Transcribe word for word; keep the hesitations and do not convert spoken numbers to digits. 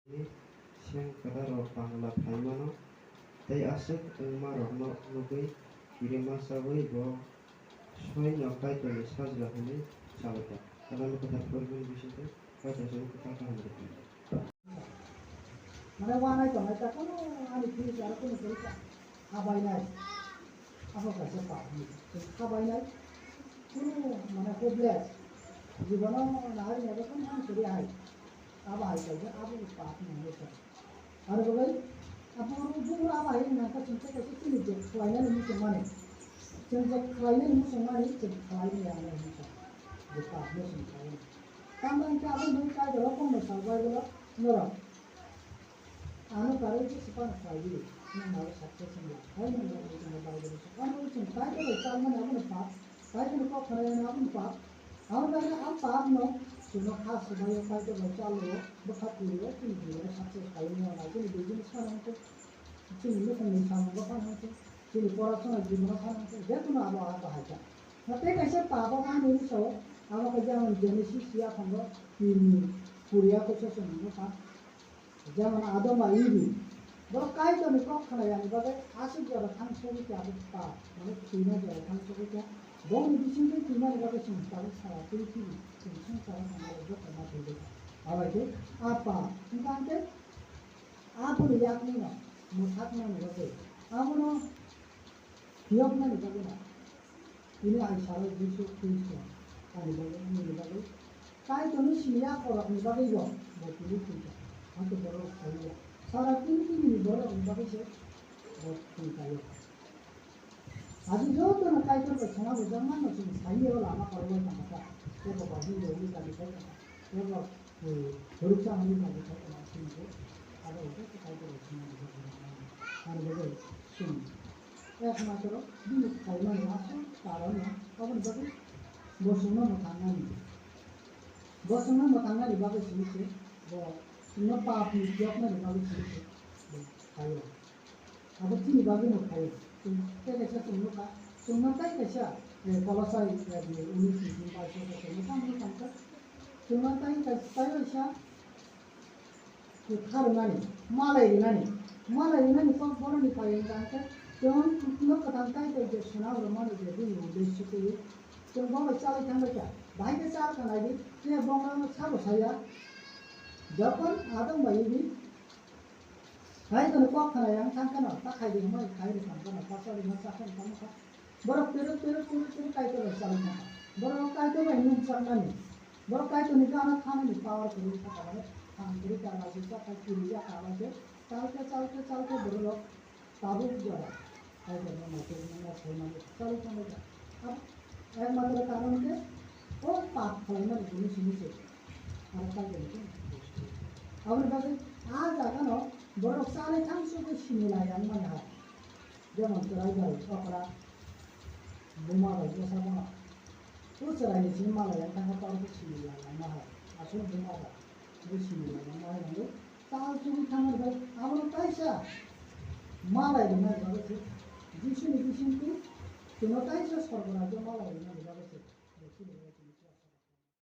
Seng kwtaro Bangla phaimano tei aswk wngmarokno nugwi kirima chawi bo soino Kaitorni sajla hwnwi salaikha. Adamni kwthar poribini bisingtwi Kaitor chwngno kwtal kaham rwkha. Mane wanai tongnai ta kono ani phiri aro kono phiri ta. Habainai. Abo kaisa pap ni. Habainai. Kunu mane hopeless. Jibono nahari nabe kan ang kuri hai. Abo hai kaisa abo pap ni nge sa. Aro bai abo ro bu abo hai na ka chinta kaisa chini je khlainani muchung mani. Chini je khlainani muchung mani, chini khlainani ang muchung. Je pap ni sung khlainani. Tamo hwnkhe abo nung kai dolo kono salbai dolo norok. Ano karwi se sipang khlaidi, nwng abo success wngya. Hai nwng nwng nwng Bible se. Ano chwng Kaitor bai chalmani abono pap, Kaitorni kok khnaimani abono pap. Abo bagwi a papno chwngno kha swbaio Kaitor bai chalo, bwkha twirio, chini jibon success khlaiwi mano, chini business phano hwnkhe, chini nukhungni samungo phano hwnkhe, chini porasona jibono phano hwnkhe, jekunu abo a bahai kha. Tei kaisa pap abo ani sao, abo khe jemon Genesis yaphango tini kuri a khe se chwng nukha. Jemon Adam bai Evi, borok Kaitorni kok khna yani bagwi aswk jora thang sogwi kha, abo pap, mane thwina jora thang sogwi kha. Bongni bisingtwi thwimani bagwi chwng tabuk sara twi phiri, chwng swngcharo thangmani joto ma thwigwi kha. Abaikhe a pap, wngkha hwnkhe aboni yakungno mwthaknani bagwi, abono phiyoknani bagwi na. Tini ang salo Jisu Khristo ani bagwi, nini bagwi. Kaitorni simi yakorokni bagwi bo, bo tini thwikha. Hwnkhe borok thwiya. Sara purthimini borokni bagwi se bo thwikha. Adi jotono Kaitor bai khwna bujak mano chwng saiyo lama korokno tangkha. Tebo bajin rogni dabi khai tangkha. Tebo Boroksa hwnwi kok bwthai tongma simi se, abo hwnkhe kwthai borok simi se. Ani bagwi chwng ekmatro bini khlaimani aswk karon no, aboni bagwi bo chwngno mwthangnani. Bo chwngno mwthangnani bagwi simi se, bo chwngno papni phiyoknani bagwi simi se, bo khlaio. Abo chini bagwi no khlaio. Chwng tei kaisa chwng nukha, chwngno tei kaisa, eh, Kolosai, eh, unis ni bini baiso se chwngno tamo tangkha. Chwngno tei kaisa, tei kaisa, eh, kha rwnani, malai rwnani, malai rwnani kok boroni pai wngkha hwnkhe, chwng no kwthang tei tei je swnam rwmani je bini uddesyo twiwi, chwng bo bai chalwi thangbai kha. Bahai khe chal kha nai di, je bongno sabo saya, jokon adong bai di, Kaitorni kok khna yang thang kheno, ta khai di hwnwi khai rw thang kheno, ta chali ma cha kheno tamo kha. Borok peruk, peruk, peruk, peruk Kaitor bai chali thang kha. Borok Kaitor bai nung chaknani. Borok Kaitorni gana thanani power kwrwi kha, tabale thang kwrwi kha, lachi cha khai kiri ya kha, abo se chalkhe, chalkhe, chalkhe borok rok tabuk jora. Kaitorno naikhe nangma saimani chali thangwi kha. Abo ekmatro karon khe o pap khlaimani hwnwi simi se. Aro Kaitorni khe aboni bagwi a jagano borok chali thangsu khe simi lai yang mani hai. Jemon chwrai bai okra buma bai bwsa bono o chwraini simi malai yang thangkha, aro khe simi lai yang ma hai. Aswk buma bai bo simi lai yang ma hai nangwi. Tal chugwi thangmani bai abono kaisa malai rwnai bagwi se Jisuni bisingtwi chwngno kaisa sorgo rajyo malai rwnai.